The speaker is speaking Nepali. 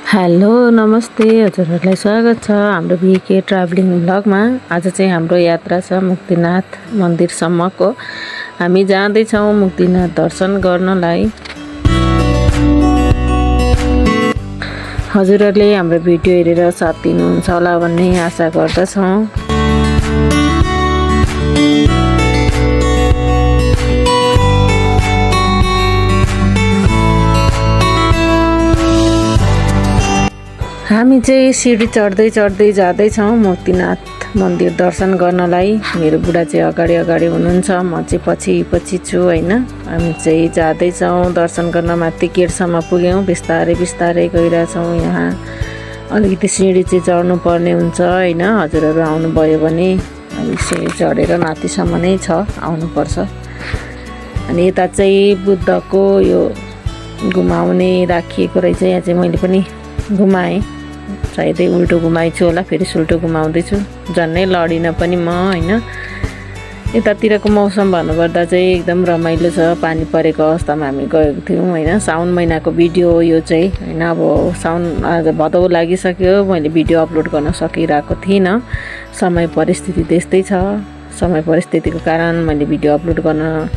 हेलो नमस्ते हजुरहरूलाई स्वागत छ हाम्रो बीके ट्राभलिङ ब्लगमा। आज चाहिँ हाम्रो यात्रा छ मुक्तिनाथ मन्दिरसम्मको। हामी जाँदैछौँ मुक्तिनाथ दर्शन गर्नलाई। हजुरहरूले हाम्रो भिडियो हेरेर साथ दिनुहुन्छ होला भन्ने आशा गर्दछौँ। हामी चाहिँ सिडी चढ्दै जाँदैछौँ मुक्तिनाथ मन्दिर दर्शन गर्नलाई। मेरो बुढा चाहिँ अगाडि हुनुहुन्छ, म चाहिँ पछि छु हैन। हामी चाहिँ जाँदैछौँ दर्शन गर्न। माथि गेटसम्म पुग्यौँ, बिस्तारै गइरहेछौँ। यहाँ अलिकति सिडी चाहिँ चढ्नु पर्ने हुन्छ हैन। हजुरहरू आउनुभयो भने हामी सिडी चढेर माथिसम्म नै छ, आउनुपर्छ। अनि यता चाहिँ बुद्धको यो घुमाउने राखिएको रहेछ। यहाँ चाहिँ मैले पनि घुमाएँ, सायदै उल्टो घुमाइछु होला, फेरि सुल्टो घुमाउँदैछु। झन्नै लडिनँ पनि म हैन। यतातिरको मौसम भन्नुपर्दा चाहिँ एकदम रमाइलो छ। पानी परेको अवस्थामा हामी गएको थियौँ हैन। साउन महिनाको भिडियो हो यो चाहिँ हैन। अब साउन आज भदौ लागिसक्यो, मैले भिडियो अपलोड गर्न सकिरहेको थिइनँ। समय परिस्थिति त्यस्तै छ। समय परिस्थितिको कारण मैले भिडियो अपलोड गर्न